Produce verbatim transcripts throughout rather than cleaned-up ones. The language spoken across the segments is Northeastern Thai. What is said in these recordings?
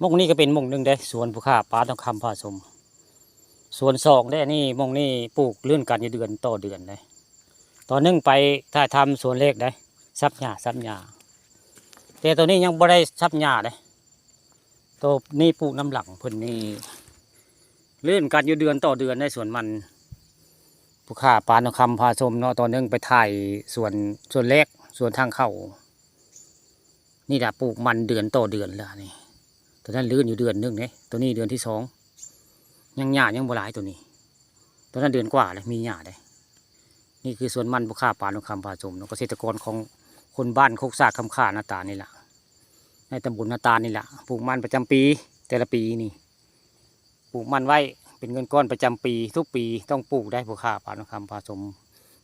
หม่องนี้ก็เป็นหม่องหนึ่งเด้ สวนผู้ข้าป๋าทองคำพาชม สวนสองเด้ นี่หม่องนี้ปลูกเลื่อนกันอยู่เดือนต่อเดือนเด้ ตอนหนึ่งไปถ่ายทำสวนแรกเด้ สับหญ้าสับหญ้า แต่ตัวนี้ยังบ่ได้สับหญ้าเด้ ตัวนี้ปลูกนำหลังเพิ่นนี่ เลื่อนกันอยู่เดือนต่อเดือนในสวนมัน ผู้ข้าป๋าทองคำพาชมเนาะ ตอนหนึ่งไปถ่ายสวน สวนแรก สวนทางเข้า นี่ล่ะปลูกมันเดือนต่อเดือนแล้วนี่ ตัวนั้นเลื่อนอยู่เดือนหนึ่งเด้ ตัวนี้เดือนที่สอง ยังหญ้ายังบ่หลายตัวนี้ ตัวนั้นเดือนกว่าแล้วมีหญ้าเด้ นี่คือสวนมันผู้ข้าป๋าทองคำพาชมเนาะ เกษตรกรของคนบ้านโคกสะอาด คำข่า นาตาลนี่ล่ะ ในตำบลนาตาลนี่ล่ะ ปลูกมันประจำปี แต่ละปีนี่ ปลูกมันไว้เป็นเงินก้อนประจำปี ทุกปีต้องปลูกได้ผู้ข้าป๋าทองคำพาชม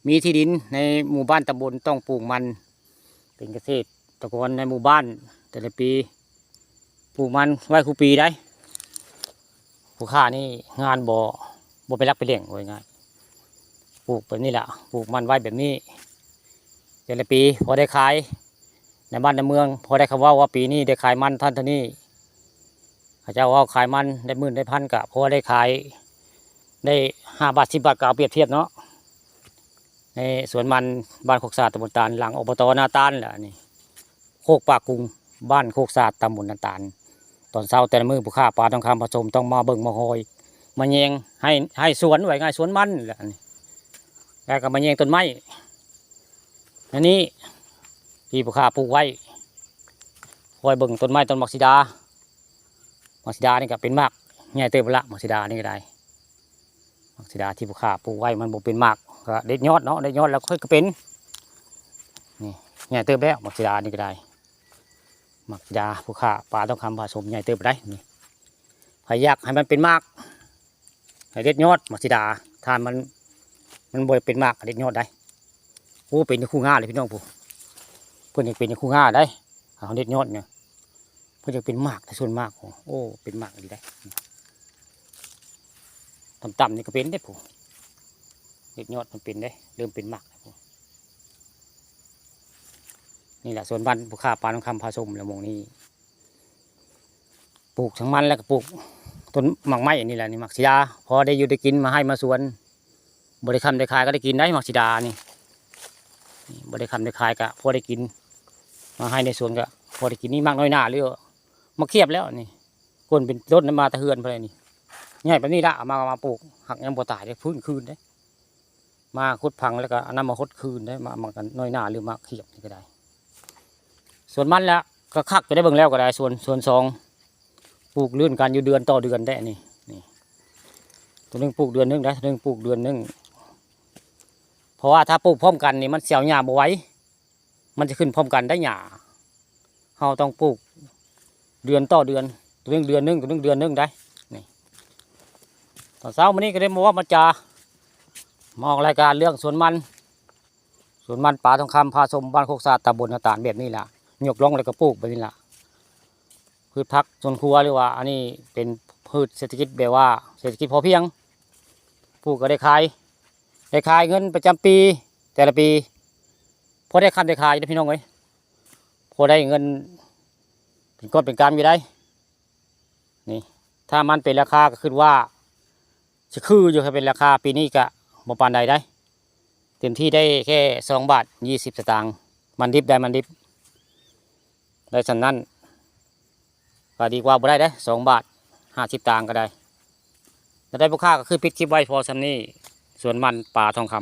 มีที่ดินในหมู่บ้านตำบลต้องปลูกมัน เป็นเกษตรกรในหมู่บ้าน แต่ละปีปลูกมันไว้คู่ปีได้ ผู้ข้านี่งานบ่ บ่เป็นหลักเป็นแหล่งว่าง่าย ปลูกแบบนี้ล่ะ ปลูกมันไว้แบบนี้ แต่ละปีพอได้ขาย ในบ้านในเมืองพอได้คำเว้าว่าปีนี้ได้ขายมันเท่านั้นเท่านี้ เขาเจ้าเว้าขายมันได้หมื่นได้พันก็พอได้ขาย ได้ห้าบาทสิบบาทก็เอาเปรียบเทียบเนาะ ในสวนมันบ้านโคกสะอาด ตำบลตาล หลัง อบต นาตาลแหละนี่ โคกป่ากุง บ้านโคกสะอาด ตำบลนาตาล ตอนเช้าแต่ละมื้อผู้ข้าป๋าทองคำพาชมต้องมาเบิ่งมาคอย มาแยงให้ ให้สวนว่าง่าย สวนมันแหละนี่ แล้วก็มาแยงต้นไม้ อันนี้ที่ผู้ข้าปลูกไว้ คอยเบิ่งต้นไม้ต้นหมากสีดา หมากสีดานี่ก็เป็นหมากใหญ่เติบละ หมากสีดานี่ก็ได้ หมากสีดาที่ผู้ข้าปลูกไว้มันบ่เป็นหมาก ก็เด็ดยอดเนาะ เด็ดยอดแล้วค่อยก็เป็น นี่ใหญ่เติบแล้ว หมากสีดานี่ก็ได้ หมากสีดาผู้ข้าป๋าทองคำพาชมใหญ่เติบได้นี่ ใผอยากให้มันเป็นหมาก ให้เด็ดยอดหมากสีดา ถ้ามัน มันบ่เป็นหมากเด็ดยอดได้ โอ้ เป็นคู่ง่าเลยพี่น้องผู้ เพิ่นยังเป็นคู่ง่าได้ เอาเด็ดยอดเนี่ย เพิ่นยังเป็นหมากในส่วนมาก โอ้ เป็นหมากดีได้ ต่ำๆนี่ก็เป็นได้ผู้ เด็ดยอดมันเป็นได้ เริ่มเป็นหมากแล้วผู้ นี่แหละสวนบ้านผู้ข้าป๋าทองคำพาชมแล้วหม่องนี้ ปลูกทั้งมันแล้วก็ปลูกต้นหมากไม้อันนี้แหละนี่ หมากสีดา พอได้อยู่ได้กินมาให้มาสวน บ่ได้ค้ำได้ขายก็ได้กินได้หมากสีดานี่ นี่บ่ได้ค้ำได้ขายก็พอได้กิน มาให้ในสวนก็พอได้กิน นี่หมากน้อยหน้าหรือหมากเขียบแล้วนี่ คนเป็นต้นนั้นมาแต่เฮือนไปเลยนี่ ใหญ่ปานนี้ละเอามา มาปลูก หักยังบ่ตายได้ ฟื้นคืนได้ มาขุดฝังแล้วก็เอาน้ำมาหดคืนได้ มา มากันน้อยหน้าหรือหมากเขียบนี่ก็ได้ สวนมันละก็คักจะได้เบิ่งแล้วก็ได้ สวน สวนสอง ปลูกเลื่อนกันอยู่เดือนต่อเดือนได้นี่ นี่ ตัวหนึ่งปลูกเดือนหนึ่งได้ ตัวหนึ่งปลูกเดือนหนึ่ง เพราะว่าถ้าปลูกพร้อมกันนี่มันเสียวหญ้าบ่ไหว มันจะขึ้นพร้อมกันได้หญ้า เฮาต้องปลูกเดือนต่อเดือน ตัวหนึ่งเดือนหนึ่ง ตัวหนึ่งเดือนหนึ่งได้ นี่ ตอนเช้ามื้อนี้ก็ได้มาเว้ามาจา มาออกรายการเรื่องสวนมัน สวนมันป๋าทองคำพาชม บ้านโคกสะอาด ตำบลนาตาลแบบนี้ล่ะ ยกร่องแล้วก็ปลูกแบบนี้ล่ะ พืชผักสวนครัวหรือว่าอันนี้เป็นพืชเศรษฐกิจแบบว่าเศรษฐกิจพอเพียง ปลูกก็ได้ขาย ได้ขายเงินประจำปี แต่ละปี พอได้ค้ำได้ขายนะพี่น้องเอ้ย พอได้เงินเป็นก้อนเป็นกำอยู่ได้ นี่ ถ้ามันเป็นราคาก็คือว่า สิคืออยู่ ถ้าเป็นราคาปีนี้ก็บ่ปานใดได้ เต็มที่ได้แค่สองบาทยี่สิบสตางค์ มันดิบได้มันดิบ ได้ส่ำนั้น ก็ดีกว่าบ่ได้เด้ สองบาทห้าสิบสตางค์ก็ได้ แล้วได้ผู้ข้าก็คือปิดคลิปไว้พอส่ำนี้ สวนมันป๋าทองค